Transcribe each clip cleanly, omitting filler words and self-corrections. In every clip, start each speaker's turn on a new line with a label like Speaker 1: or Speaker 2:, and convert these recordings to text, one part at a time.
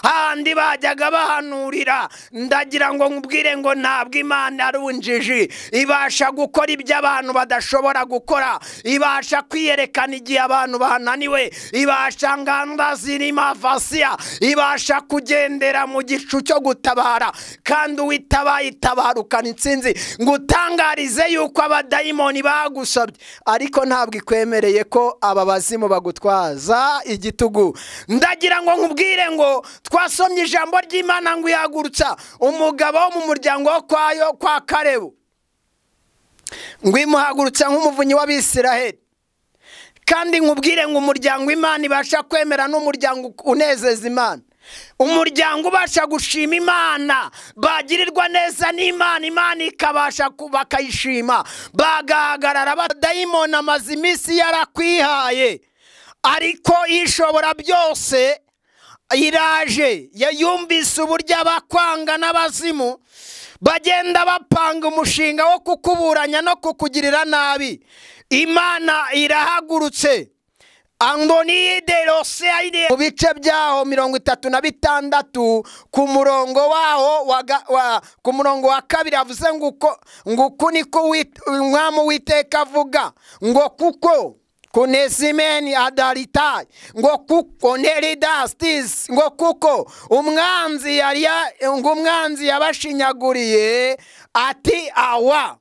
Speaker 1: Handi bajyaga bahanurira. Ndagira ngo nkubwire ngo ntabwo Imana ari injiji, ibasha gukora ibyo abantu badashobora gukora, ibasha kwiyerekana igihe abantu bananiwe, ibasha nganda zirima vasia, ibasha kugendera mu gicu cyo gutabara, kandi uwitabaye itabarukana intsinzi. Ngutangarize yuko abadayimoni bagusabye, ariko ntabwo ikwemereye ko aba bazimu bagutwaza igitugu. Ndagira ngo nkubwire ngo twasomye ijambo ry'Imana ngo ihagurutsa umugabo wo mu muryango wo kwayo kwa Kalebu, ngo imuhagurutsa nk'umuvunyi w'Abisiraheli. Kandi nkubwire ngo umuryango Imana ibasha kwemera n'umuryango unezeza Imana, umuryango ubasha gushima Imana, bagirirwa neza n'Imana, Imana ikabasha bakayishima, bagahagarara. Abadayimoni amaze iminsi yarakwihaye, ariko ishobora byose iraje. Yumvise uburyo abakwanga n'abazimu bagenda bapanga umushinga wo kukuburanya no kukugirira nabi. Imana irahagurutse. Mu bice byaho 36 ku murongo waho ku murongo wa 2 avuze ngo uku niko umwami Uwiteka avuga, ngo kuko kunesimeni adaritai, ngo kuko neridastis, ngo kuko umwanzi yari ngo umwanzi yabashinyaguriye ati awa.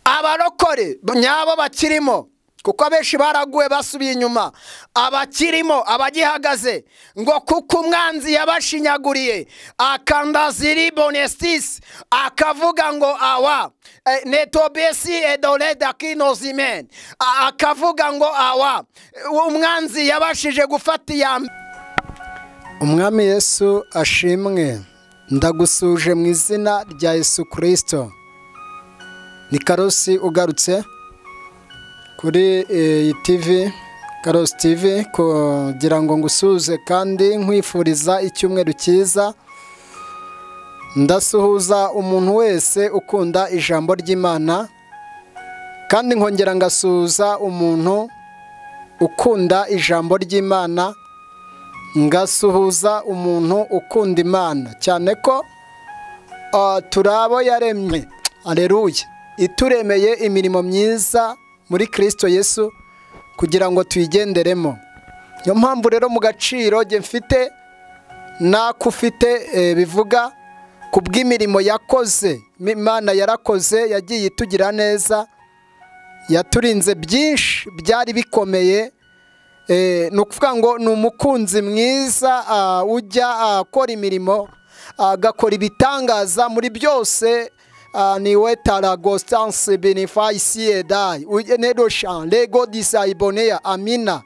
Speaker 1: Abarokore nyabo bakirimo, kuko abenshi baraguwe basubiye inyuma, abakirimo abagihagaze, ngo kuko umwanzi yabashinyaguriye akandaziri bonestis, akavuga ngo awa netobesi edoleda kinozimen, akavuga ngo awa umwanzi yabashije gufata iya.
Speaker 2: Umwami Yesu ashimwe. Ndagusuje mu izina rya Yesu Kristo. Ni Karosi ugarutse kuri TV Karosi TV kugira ngo ngusuze kandi nkwifuriza icyumweru cyiza. Ndasuhuza umuntu wese ukunda ijambo ry'Imana, kandi nkongera ngasuhuza umuntu ukunda ijambo ry'Imana, ngasuhuza umuntu ukunda Imana, cyane ko turabo yaremye. Aleluya. Ituremeye imirimo myiza muri Kristo Yesu kugira ngo tuyigenderemo. Niyo mpamvu rero mu gaciro jye mfite nakufite bivuga kubw'imirimo yakoze. Imana yarakoze, yagiye itugira neza, yaturinze byinshi byari bikomeye. Ni ukuvuga ngo ni umukunzi mwiza ujya akora imirimo, agakora ibitangaza muri byose. Niwe taragostanse benefaisi edai ugeneroshan lego disaibonea amina.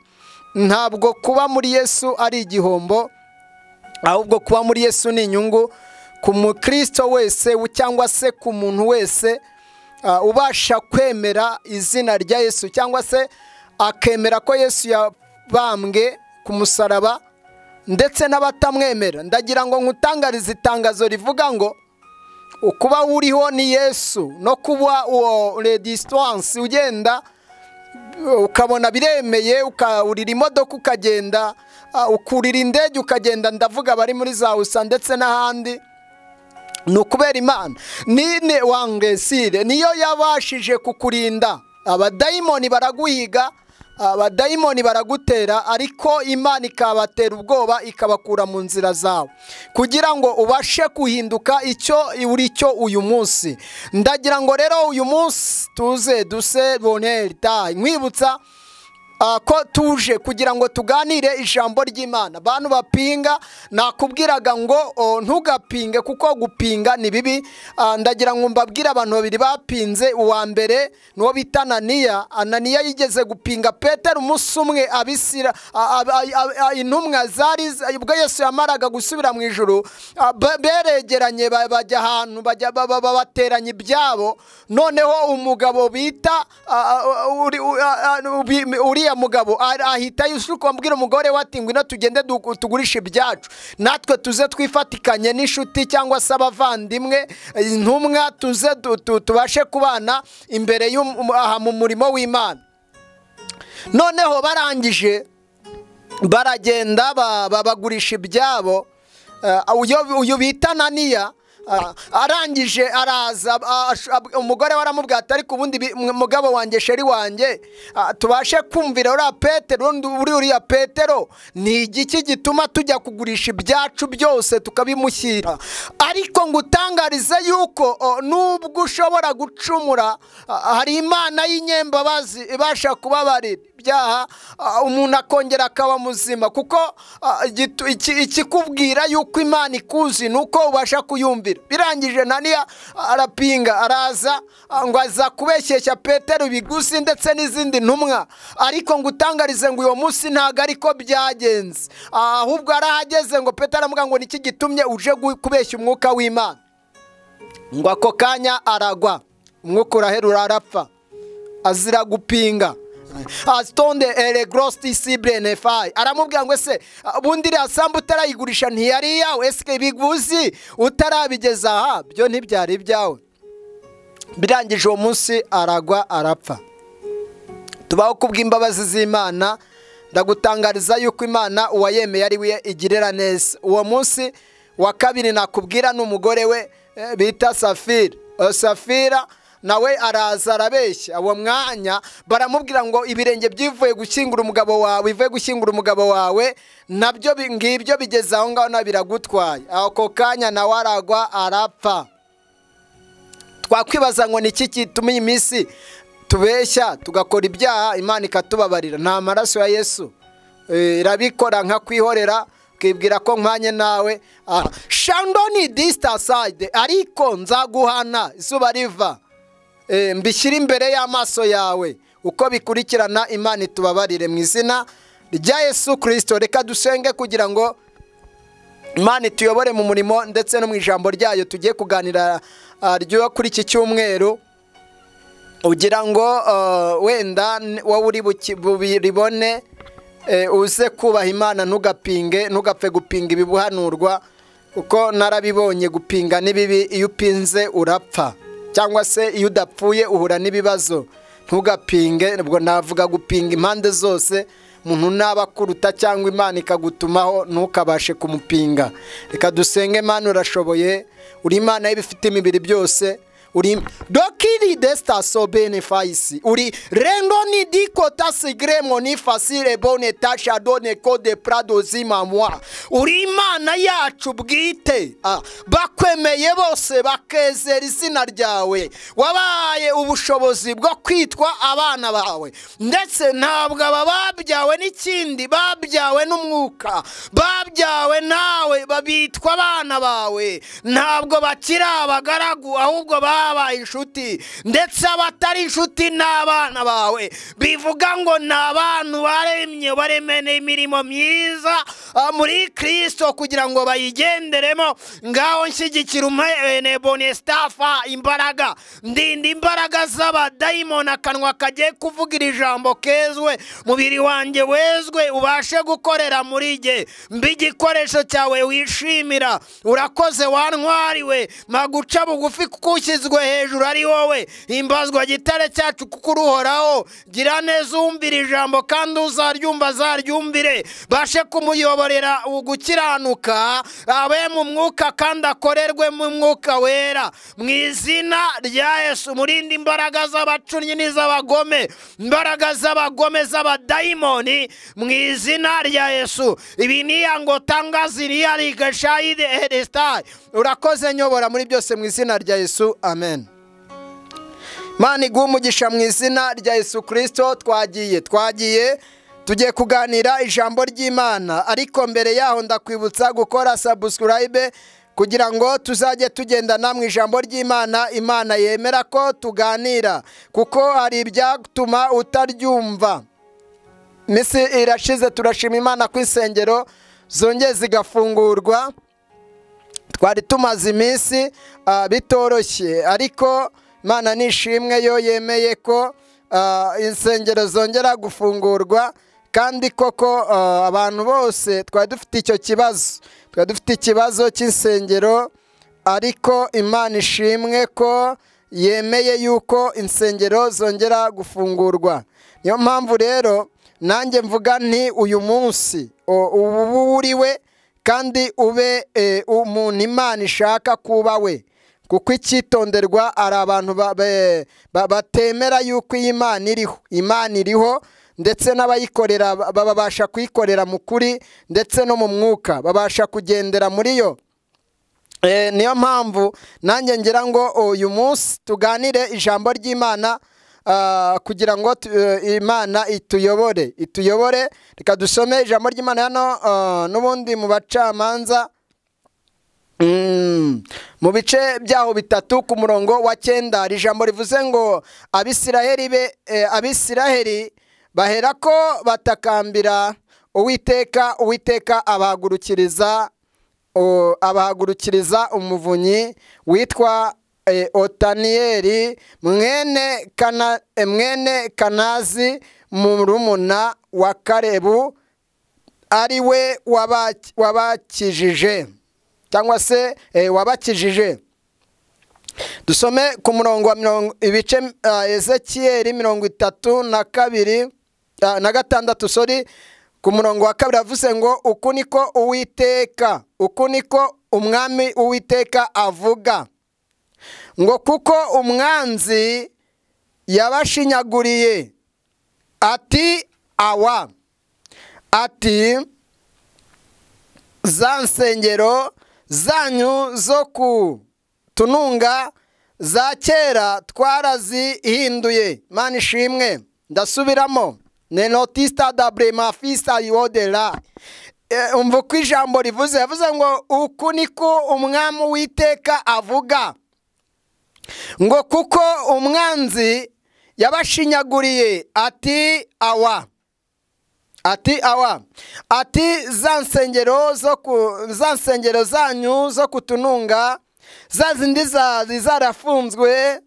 Speaker 2: Ntabwo kuba muri Yesu ari igihombo, ahubwo kuba muri Yesu ni inyungu ku mukristo wese cyangwa se ku muntu wese ubasha kwemera izina rya Yesu, cyangwa se akemera ko Yesu yabambwe ku musaraba, ndetse n'abatamwemera. Ndagira ngo nkutangarize itangazo rivuga ngo ukuba uriho ni Yesu, no kuba uwo redistance ugenda ukabona biremeye, ukaurira imodoka ukagenda, ukurira indege ukagenda, ndavuga bari muri za USA ndetse n'ahandi, ni ukubera Imana. Nine wangesire niyo yabashije kukurinda. Abadayimoni baraguhiga, abadayimoni baragutera, ariko Imana ikabatera ubwoba, ikabakura mu nzira zawe kugira ngo ubashe kuhinduka icyo uri cyo uyu munsi. Ndagira ngo rero uyu munsi tuze duse bonheur ta nkwibutsa ko tuje kugira ngo tuganire ijambo ry'Imana. Bantu bapinga, nakubwiraga ngo ntugapinge kuko gupinga ni bibi. Ndagira ngo mbabwire abantu babiri bapinze. Uwa mbere nuwo bita Ananiya. Ananiya yigeze gupinga Petero umunsi umwe, abisira intumwa zari ubwo Yesu yamaraga gusubira mu ijuru, beregeranye bajya ahantu bajya bateranya ibyabo. Noneho umugabo bita uriya mugabo ahita yushuka ambwira umugore we ati ngwino tugende tugurishe ibyacu, natwe tuze twifatikanye n'inshuti cyangwa se abavandimwe, intumwa, tuze tubashe kubana imbere aha mu murimo w'Imana. Noneho barangije Baragenda babagurisha ibyabo. Uyu bita Ananiya arangije araza, umugore we aramubwira ati ariko ubundi mugabo wanjye, sheri wanjye, tubashe kumvira uriya Petero, uriya Petero ni igiki gituma tujya kugurisha ibyacu byose tukabimushyira? Ariko ngo utangarize yuko nubwo ushobora gucumura, hari Imana y'inyembabazi ibasha kubabarira ibyaha, umuntu akongera akaba muzima. Kuko ikikubwira yuko Imana ikuzi nuko ubasha kuyumvira. Birangije Ananiya arapinga, araza ngo aza kubeshyeshya Petero ibiguzi ndetse n'izindi ntumwa. Ariko ngo utangarize ngo uwo munsi ntago ariko byagenze, ahubwo arahageze ngo Petero aramubwira ngo niki gitumye uje kubeshya umwuka w'Imana? Ngo ako kanya aragwa, umwuka uraherura arapfa, azira gupinga. Astonde ele grosti sibre nefai. Aramubwira ngo ese ubundi iriya sambu utarayigurisha ntiyari iyawe? Ese ibiguzi utarabigeza aha byo ntibyari ibyawe? Birangije uwo munsi aragwa arapfa. Tubaho kubw'imbabazi z'Imana. Ndagutangariza yuko Imana uwayemeye ari we igirira neza. Uwo munsi wa kabiri nakubwira n'umugore we bita Safira. Safira nawe araza arabeshya. Uwo mwanya baramubwira ngo ibirenge byivuye gushyingura umugabo wawe, bivuye gushyingura umugabo wawe, nabyo ngibyo bigeze aho ngaho biragutwaye. Ako kanya nawe aragwa arapfa. Twakwibaza ngo niki gituma iyi minsi tubeshya tugakora ibyaha Imana ikatubabarira? Nta maraso ya Yesu irabikora nka kwihorera, ukibwira ko nkwanye nawe shandoni dista side, ariko nzaguhana izuba riva, mbishyira imbere y'amaso yawe uko bikurikirana. Imana itubabarire mu izina rya Yesu Kristo. Reka dusenge kugira ngo Imana ituyobore mu murimo ndetse no mu ijambo ryayo tugiye kuganira ryo kuri iki cyumweru, ugira ngo wenda wowe uri buribone uze kubaha Imana, ntugapinge, ntugapfe gupinga ibibuhanurwa, kuko narabibonye gupinga ni bibi. Iyo upinze urapfa, cyangwa se iyo udapfuye uhura n'ibibazo. Ntugapinge, ubwo navuga gupinga impande zose. Umuntu naba kuruta cyangwa Imana ikagutumaho ntukabashe kumupinga. Reka dusenge. Imana urashoboye, uri Imana y'ibifite imibiri byose, uri dokiri desta so benefice, uri rendo ni dikota sigremo ni facile bone tasha done code prado zima moi, uri Imana yacu bwite. Bakwemeye bose bakezera izina ryawe, wabaye ubushobozi bwo kwitwa abana bawe, ndetse ntabwo aba babyawe n'ikindi, babyawe n'umwuka, babyawe nawe, babitwa abana bawe. Ntabwo bakiri abagaragu, ahubwo babaye inshuti, ndetse abatari inshuti n'abana bawe. Bivuga ngo ni abantu baremye, baremene imirimo myiza muri Kristo kugira ngo bayigenderemo. Ngaho nshyigikira umwene bonestafa imbaraga, ndinda imbaraga z'abadayimoni, akanwa kagiye kuvugira ijambo kezwe, mubiri wanjye wezwe, ubashe gukorera muri jye, mbe igikoresho cyawe wishimira. Urakoze wantwariwe, maguca bugufi kuko ushyizwe hejuru ari wowe. Himbazwa gitare cyacu kuko uruhoraho. Gira neza umvira ijambo, kandi uzaryumva azaryumvire, bashe kumuyoborera ugukiranuka, abe mu mwuka kandi akorerwe mu mwuka wera. Mu izina rya Yesu, murinde imbaraga z'abacunnyi n'iz'abagome, imbaraga z'abagome z'abadayimoni, mu izina rya Yesu. Ibi ni ngo tangaziriya rigashayide herestai. Urakoze nyobora muri byose mu izina rya Yesu, amen. Imana iguhe umugisha mu izina rya Yesu Kristo. Twagiye tugiye kuganira ijambo ry'Imana, ariko mbere yaho ndakwibutsa gukora subscribe kugira ngo tuzajye tugendana mu ijambo ry'Imana. Imana yemera ko tuganira, kuko hari ibyatuma utaryumva. Misi irashize, turashima Imana ku insengero zongeye zigafungurwa. Twari tumaze iminsi bitoroshye, ariko Imana nishimwe yo yemeye ko insengero zongera gufungurwa. Kandi koko abantu bose twari dufite icyo kibazo, twari dufite ikibazo cy'insengero, ariko Imana ishimwe ko yemeye yuko insengero zongera gufungurwa. Niyo mpamvu rero Nanjye mvuga nti uyu munsi ubu uriwe kandi ube umuntu Imana ishaka kuba we, kuko icyitonderwa ari abantu batemera yuko iyi Imana iriho. Imana iriho ndetse n'abayikorera babasha kuyikorera mu kuri ndetse no mu mwuka, babasha kugendera muri yo. Niyo mpamvu nanjye ngira ngo uyu munsi tuganire ijambo ry'Imana kugira ngo Imana ituyobore, ituyobore. Reka dusome ijambo ry'Imana hano n'ubundi mu bacamanza mu bice byaho 3 ku murongo wa 9. Ijambo rivuze ngo Abisiraheli baherako batakambira Uwiteka, Uwiteka abahagurukiriza umuvunyi witwa Otaniyeli mwene Kanazi murumuna wa Kalebu, ari we wabakijije cyangwa se wabakijije. Dusome ku murongo wa ibice Ezekiyeli 32 na 6, sorry, ku murongo wa 2 avuze ngo uku niko Uwiteka, uku niko umwami Uwiteka avuga ngo kuko umwanzi yabashinyaguriye ati awa, ati za nsengero zanyu zo ku tununga za kera twarazihinduye. Imana ishimwe. Ndasubiramo nenotista da bremafista yodela. Umva ko ijambo rivuze, yavuze ngo uku niko umwami Uwiteka avuga ngo kuko umwanzi yabashinyaguriye ati awa, ati awa, ati za nsengero zanyu zo kutununga za zindi zarafunzwe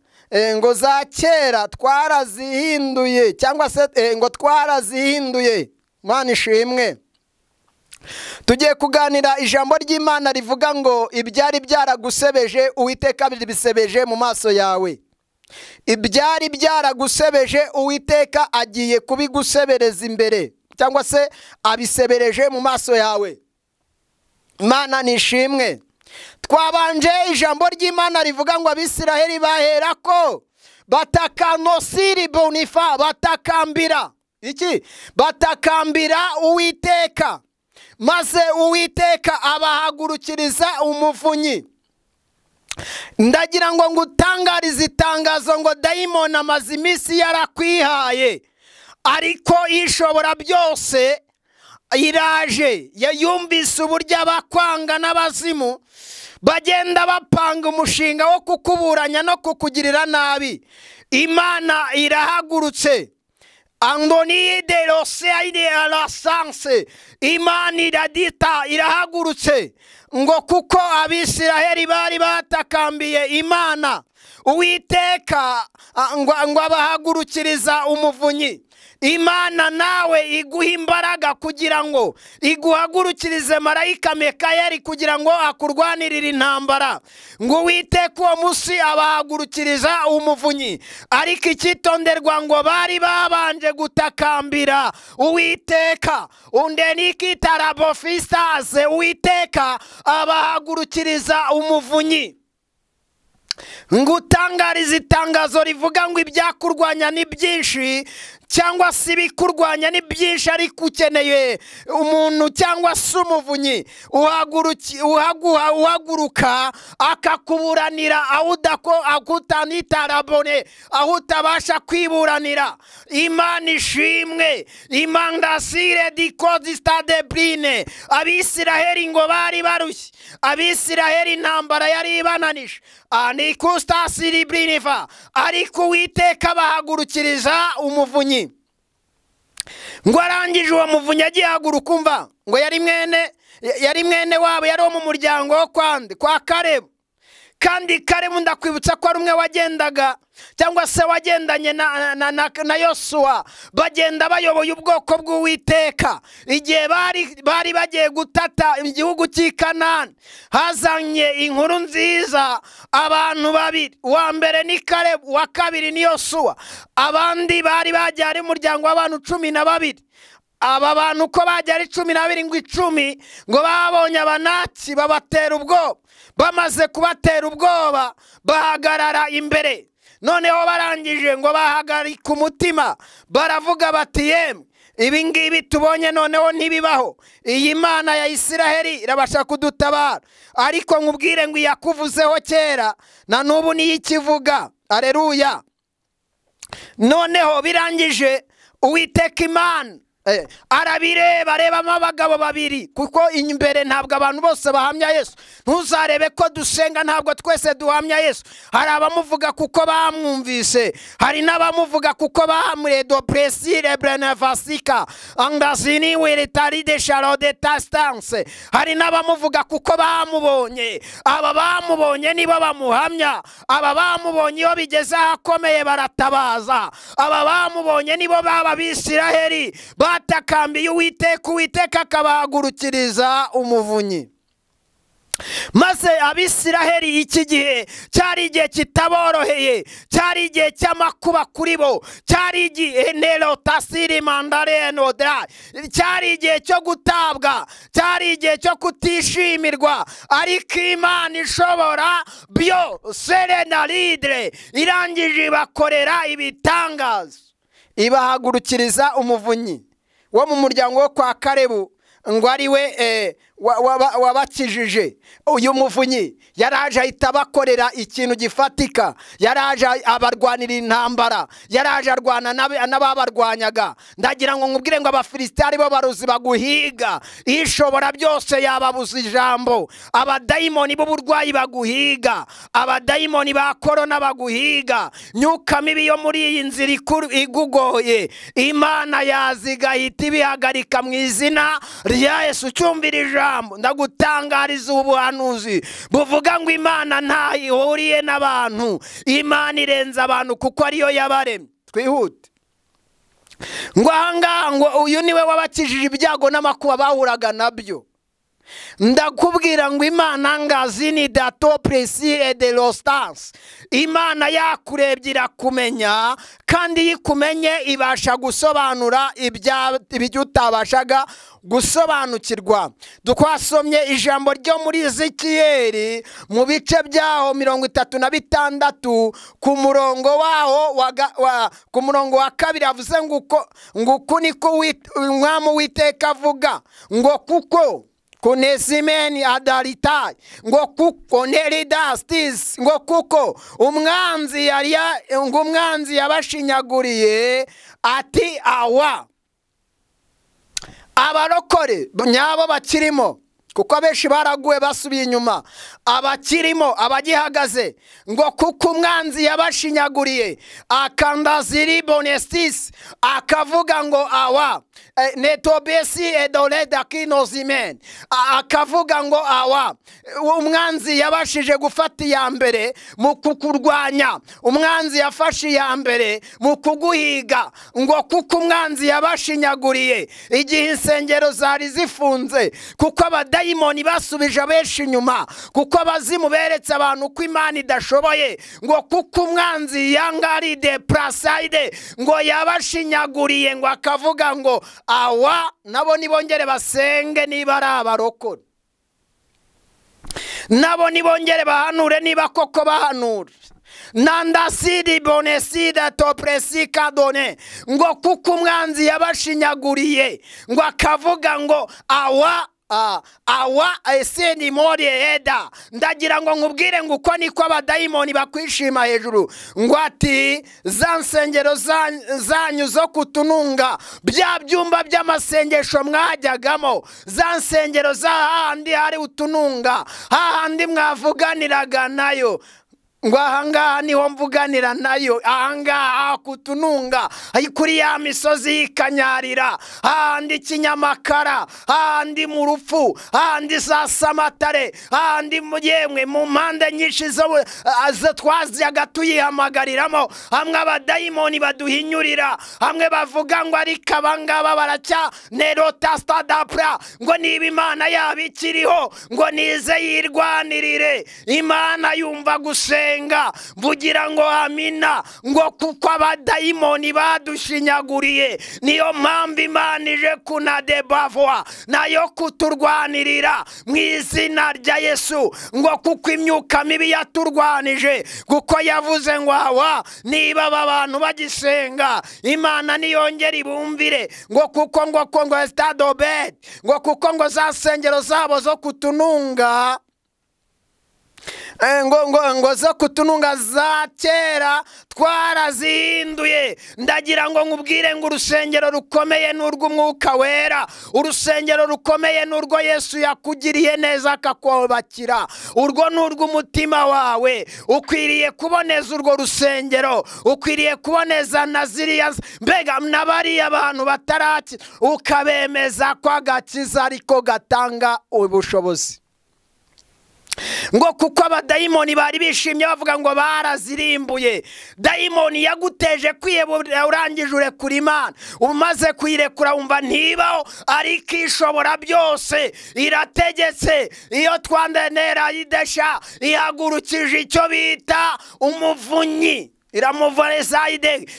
Speaker 2: ngo za kera twarazihinduye, cyangwa se ngo twarazihinduye. Imana ishimwe. Tugiye kuganira ijambo ry'Imana rivuga ngo ibyari byaragusebeje Uwiteka bisebeje mu maso yawe. Ibyari byaragusebeje Uwiteka agiye kubigusebereza imbere, cyangwa se abisebereje mu maso yawe. Imana nishimwe. Twabanje ijambo ry'Imana rivuga ngo Abisiraheli baherako batakanosiri bonifa, batakambira iki? Batakambira Uwiteka, maze Uwiteka abahagurukiriza umuvunyi. Ndagira ngo ngutangarize itangazo ngo dayimoni amaze iminsi yarakwihaye, ariko ishobora byose iraje. Yumvise uburyo abakwanga n'abazimu bagenda bapanga umushinga wo kukuburanya no kukugirira nabi. Imana irahagurutse. Andoni de l'océan la sanse. Imana iradita irahagurutse ngo kuko Abisiraheli bari batakambiye Imana, Uwiteka ngo abahagurukiriza umuvunyi. Imana nawe iguha imbaraga kugira ngo iguhagurukirize marayika Mikayeli kugira ngo akurwanirire intambara. Ngo Uwiteka uwo munsi abahagurukiriza umuvunyi. Ariko icyitonderwa ngo bari babanje gutakambira Uwiteka, undenikitarabofisaze, Uwiteka abahagurukiriza umuvunyi. Ngutangariza itangazo rivuga ngo ibyakurwanya ni byinshi, cyangwa se ibikurwanya ni byinshi, ariko ukeneye umuntu cyangwa se umuvunyi uhaguruka akakuburanira aho utanitarabone, aho utabasha kwiburanira. Imana ishimwe. Imandasire dikozista de brine. Abisiraheli ngo bari barushye, Abisiraheli intambara yari ibananije, anikustasiri brinifa, ariko Uwiteka bahagurukiriza umuvunyi. Ngo arangije uwo muvunyi agiye haguruka, umva ngo yari mwene wabo, yari wo mu muryango wo kwa Kalebu.
Speaker 1: Kandi Kalebu ndakwibutsa ko ari umwe wagendaga cyangwa se wagendanye na Yosuwa, bagenda bayoboye ubwoko bw'Uwiteka. Igihe bari bagiye gutata igihugu cy'i Kanani, hazanye inkuru nziza abantu babiri, uwa mbere ni Kalebu, uwa kabiri ni Yosuwa. Abandi bari bagiye ari umuryango w'abantu 12. Aba bantu uko bajya ari 12 ngo 10 ngo babonye abanaki babatera ubwoba. Bamaze kubatera ubwoba bahagarara imbere. Noneho barangije ngo bahagarika umutima, baravuga bati yemwe ibi ngibi tubonye noneho ntibibaho, iyi Mana ya Isiraheli irabasha kudutabara. Ariko nkubwire ngo iyakuvuzeho kera na n'ubu niyo ikivuga. Aleluya. Noneho birangije Uwiteka Imana arabireba, arebamo abagabo babiri, kuko imbere ntabwo abantu bose bahamya Yesu. Ntuzarebe ko dusenga, ntabwo twese duhamya Yesu. Hari abamuvuga kuko bamwumvise, hari n'abamuvuga kuko bamuredo presire brenevasika angazini weretari de charode tastance. Hari n'abamuvuga kuko bamubonye. Aba bamubonye nibo bamuhamya. Aba bamubonye iyo bigeze ahakomeye baratabaza. Aba bamubonye nibo baba Bisiraheli batakambiye Uwiteka, Uwiteka akabahagurukiriza umuvunyi. Maze Abisiraheli iki gihe cyari igihe kitaboroheye, cyari igihe cy'amakuba kuri bo, cyari igihe nero tasiri mandare nodra, cyari igihe cyo gutabwa, cyari igihe cyo kutishimirwa. Ariko Imana ishobora byo serena lidre irangije ibakorera ibitangaza, ibahagurukiriza umuvunyi wo mu muryango wo kwa Kalebu ngo ari we wabakijije. Uyu muvunyi yaraje ahita abakorera ikintu gifatika, yaraje abarwanira intambara, yaraje arwana n'ababarwanyaga. Ndagira ngo nkubwire ngo Abafilisitiya aribo baruzi baguhiga, ishobora byose yababuza ijambo. Abadayimoni b'uburwayi baguhiga, abadayimoni ba korona baguhiga, myuka mibi yo muri iyi nzira igugoye, Imana yazigahita ibihagarika mu izina rya Yesu. Cyumvira ijambo, ndagutangariza ubuhanuzi buvuga ngo Imana nta ihuriye n'abantu, Imana irenze abantu kuko ariyo yabaremye. Twihute ngo ahangaha ngo uyu niwe wabakijije ibyago n'amakuba bahuraga nabyo. Ndakubwira ngo Imana ngazini dato presi de lostans, Imana yakurebye irakumenya, kandi yikumenye ibasha gusobanura ibyo utabashaga gusobanukirwa. Twasomye ijambo ryo muri Ezekiyeli mu bice byaho 36 ku murongo waho ku murongo wa 2 avuze ngo uku niko Umwami Uwiteka avuga ngo kuko kunesimeni adaritai ngo kuko neridastis ngo kuko umwanzi yari ngo umwanzi yabashinyaguriye ati awa. Abarokore nyabo bakirimo, kuko abenshi baraguwe basubiye inyuma, abakirimo abagihagaze ngo kuko umwanzi yabashinyaguriye akandaziri bonestis akavuga ngo awa netobesi edoleda kinozimen akavuga ngo awa. Umwanzi yabashije gufata iya mbere mu kukurwanya, umwanzi yafashe iya mbere mu kuguhiga, ngo kuko umwanzi yabashinyaguriye igihe insengero zari zifunze, kuko abadayimoni basubije abenshi inyuma, kuko abazimu beretse abantu ko Imana idashoboye, ngo kuko umwanzi yangari de prasaide ngo yabashinyaguriye ngo akavuga ngo awa. Nabo nibongere basenge niba ari abarokore, nabo nibongere bahanure niba koko bahanura. Nandasidi bonesida topresika done ngo kuko umwanzi yabashinyaguriye ngo akavuga ngo awa awa eseni mori eda. Ndagira ngo nkubwire ngo uko niko abadayimoni bakwishima hejuru, ngo ati za nsengero zanyu zo kutununga, bya byumba by'amasengesho mwajyagamo, za nsengero za handi hari utununga, hahandi mwavuganiraga nayo. Ngo ahangaha niho mvuganira nayo, ahangaha kutununga kuri ya misozi y'ikanyarira, handi Kinyamakara, handi mu rupfu, handi za Samatare, handi yemwe mu mpande nyinshi zo twazyaga tuyihamagariramo, hamwe abadayimoni baduhinyurira, hamwe bavuga ngo ariko abangaba baracya nerota stadapra, ngo niba Imana yaba ikiriho ngo nize yirwanirire. Imana yumva gusenga, mvugira ngo amina, ngo kuko abadayimoni badushinyaguriye. Niyo mpamvu Imana ije kunadebavwa nayo kuturwanirira mu izina rya Yesu, ngo kuko imyuka mibi yaturwanije, kuko yavuze ngo awa niba aba bantu bagisenga Imana niyongera ibumvire, ngo kuko ngo ngo stadobet, ngo kuko ngo za sengero zabo zo kutununga, ngo zo kutununga za kera twarazihinduye. Ndagira ngo nkubwire ngo urusengero rukomeye n'urw'umwuka wera, urusengero rukomeye n'urwo Yesu yakugiriye neza akakubakira, urwo n'urw'umutima wawe. Ukwiriye kuboneza urwo rusengero, ukwiriye kuboneza na ziriya mbega n'abariya abantu bataraki, ukabemeza ko agakiza ariko gatanga ubushobozi. Ngo kuko abadayimoni bari bishimye bavuga ngo barazirimbuye. Dayimoni yaguteje kwiyebura, urangije urekura Imana, umaze kuyirekura wumva ntibaho, ariko ishobora byose irategetse. Iyo twandenera idesha ihagurukije icyo bita umuvunyi,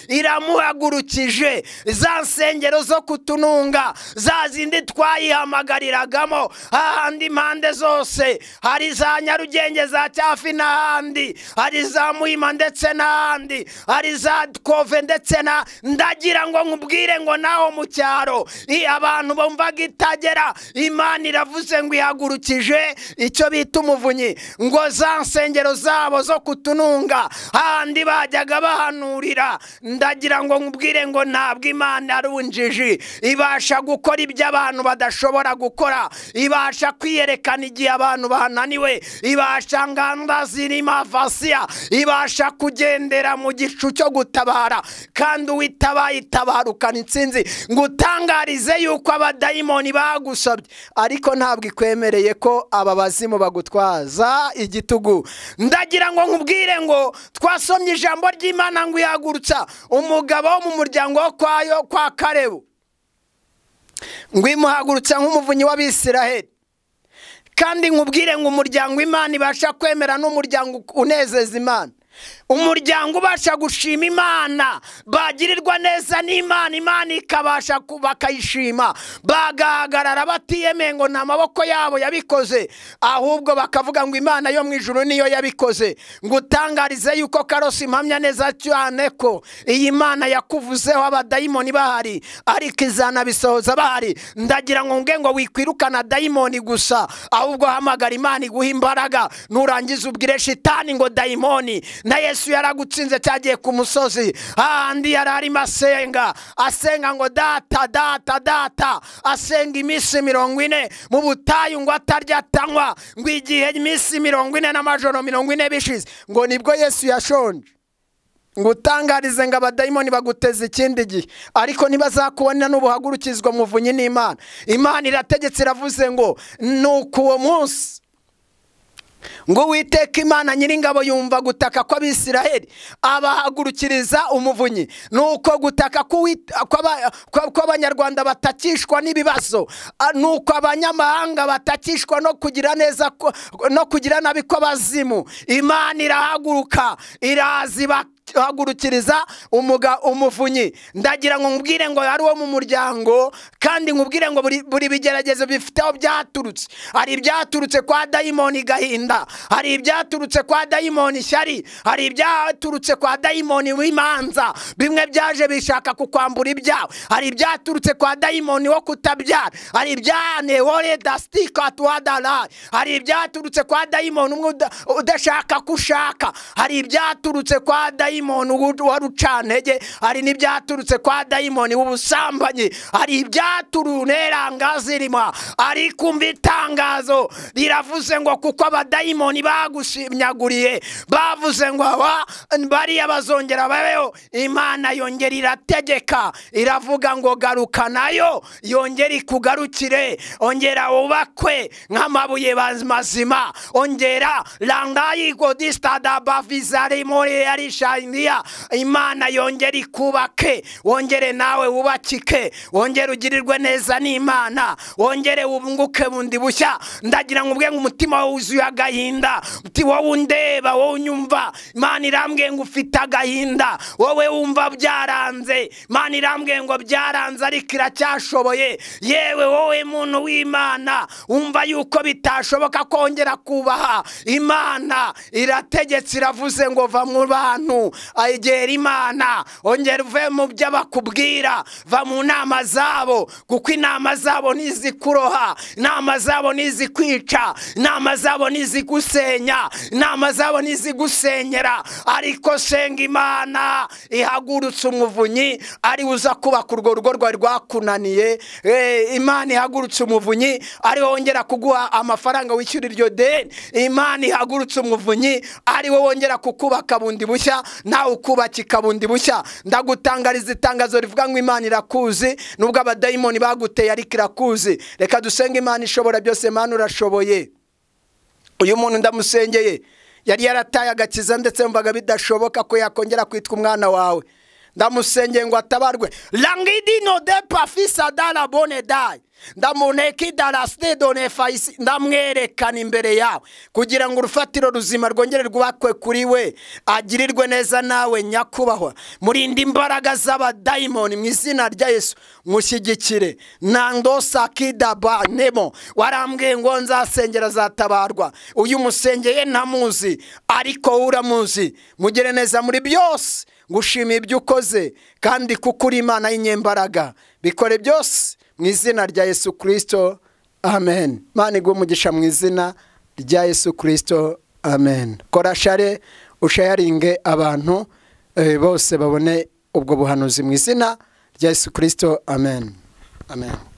Speaker 1: iramuhagurukije. Za nsengero zo kutununga, za zindi twayihamagariragamo, hahandi impande zose, hari za Nyarugenge, za Cyafi n'ahandi, hari za Muhima ndetse n'ahandi, hari za Kove ndetse na, ndagira ngo nkubwire ngo naho mu cyaro abantu bumvaga itagera, Imana iravuze ngo ihagurukije icyo bita umuvunyi, ngo za nsengero zabo zo kutununga, hahandi bajya bahanurira. Ndagira ngo nkubwire ngo ntabwo Imana ari injiji, ibasha gukora ibyo abantu badashobora gukora, ibasha kwiyerekana igihe abantu bananiwe, ibasha nganda zirima vasia, ibasha kugendera mu gicu cyo gutabara, kandi uwitabaye itabarukana intsinzi. Ngo utangarize yuko abadayimoni bagusabye, ariko ntabwo ikwemereye ko aba bazimu bagutwaza igitugu. Ndagira ngo nkubwire ngo twasomye ijambo ry'Imana ngo ihagurutsa umugabo wo mu muryango wo kwayo kwa Kalebu, ngo imuhagurutsa nk'umuvunyi w'Abisiraheli. Kandi nkubwire ngo umuryango Imana ibasha kwemera n'umuryango unezeza Imana, umuryango ubasha gushima Imana, bagirirwa neza n'Imana, Imana ikabasha bakayishima, bagahagarara batiyemeye ngo nta maboko yabo yabikoze, ahubwo bakavuga ngo Imana yo mu ijuru niyo yabikoze. Ngo utangarize yuko Karosi impamya neza cyane ko iyi Mana yakuvuzeho abadayimoni bahari, ariko izanabisohoza bahari. Ndagira ngo nge ngo wikwirukana dayimoni gusa, ahubwo hamagara Imana iguha imbaraga, nurangiza ubwire shitani ngo dayimoni na Yesu yaragutsinze cyagiye ku musozi, handi yararimo asenga, asenga ngo data data data, asenga iminsi 40 mu butayu ngo atarya atanywa, ngo igihe iminsi 40 n'amajoro 40 bishize, ngo nibwo Yesu yashonje. Ngo utangarize ngo abadayimoni baguteza ikindi gihe, ariko ntibazakubona n'ubuhagurukizwa muvunyi n'Imana. Imana irategetse iravuze ngo nuko uwo munsi ngo Uwiteka Imana nyiringabo yumva gutaka kw'Abisiraheli, abahagurukiriza umuvunyi. Nuko gutaka kw'Abanyarwanda batakishwa n'ibibazo, nuko abanyamahanga batakishwa no kugira neza no kugira nabi kw'abazimu, Imana irahaguruka iraziba hagurukiriza umuvunyi. Ndagira ngo nkubwire ngo ari uwo mu muryango, kandi nkubwire ngo buri bigeragezo bifite aho byaturutse. Hari ibyaturutse kwa dayimoni gahinda, hari ibyaturutse kwa dayimoni shyari, hari ibyaturutse kwa dayimoni w'imanza, bimwe byaje bishaka kukwambura ibyawe, hari ibyaturutse kwa dayimoni wo kutabyara, hari ibyanewore dastika tuadala, hari ibyaturutse kwa dayimoni umwe udashaka kushaka, hari ibyaturutse kwa dayimoni dayimoni w'urucantege, hari n'ibyaturutse kwa dayimoni w'ubusambanyi, hari ibyaturunerangazirima. Ariko umva itangazo riravuze ngo kuko abadayimoni bagushimyaguriye, bavuze ngo aba bariya bazongera babeho, Imana yongera irategeka, iravuga ngo garuka nayo yongera ikugarukire, ongera wubakwe nk'amabuye mazima, ongera Imana yongera ikubake, wongere nawe wubakike, wongere ugirirwe neza n'Imana, wongere wunguke bundi bushya. Ndagira ngo ubwe umutima wawe wuzuye agahinda, uti wowe undeba, wowe unyumva, Imana irambwiye ngo ufite agahinda, wowe wumva byaranze, Imana irambwiye ngo byaranze ariko iracyashoboye. Yewe wowe muntu w'Imana wumva yuko bitashoboka kongera kubaha Imana, irategetse iravuze ngo va mu bantu, ayegera Imana, ongera uve mu byo bakubwira, va mu nama zabo, kuko inama zabo nizikuroha, inama zabo nizikwica, inama zabo nizigusenya, inama zabo nizigusenyera. Ariko senga Imana ihagurutse umuvunyi ari uza kubaka urwo rugo rwawe rwakunaniye. Imana ihagurutse umuvunyi ari wongera kuguha amafaranga wishyura iryo deni. Imana ihagurutse umuvunyi ari wo wongera kukubaka bundi bushya, nawe ukubakika bundi bushya. Ndagutangariza itangazo rivuga ngo Imana irakuzi, nubwo abadayimoni baguteye ariko irakuzi. Reka dusenge Imana ishobora byose. Imana urashoboye. Uyu muntu ndamusengeye, yari yarataye agakiza ndetse mvaga bidashoboka ko yakongera kwitwa umwana wawe. Ndamusengeye ngo atabarwe. Langidino de pafisa dala bone dai ndamwerekana imbere yawe kugira ngo urufatiro ruzima rwongere rwubakwe kuri we, agirirwe neza nawe nyakubahwa. Murinde imbaraga z'abadayimoni mu izina rya Yesu, mushyigikire. Nandosakidaba nemo warambwiye ngo nzasengera zatabarwa. Uyu musengeye ntamuzi ariko uramuzi. Mugire neza muri byose, ngushimiye ibyo ukoze kandi kuko uri Imana y'inyembaraga. Bikore byose mu izina rya Yesu Kristo, amen. Imana iguhe umugisha mu izina rya Yesu Kristo, amen. Kora share, usharinge abantu bose babone ubwo buhanuzi mu izina rya Yesu Kristo, amen. Amen.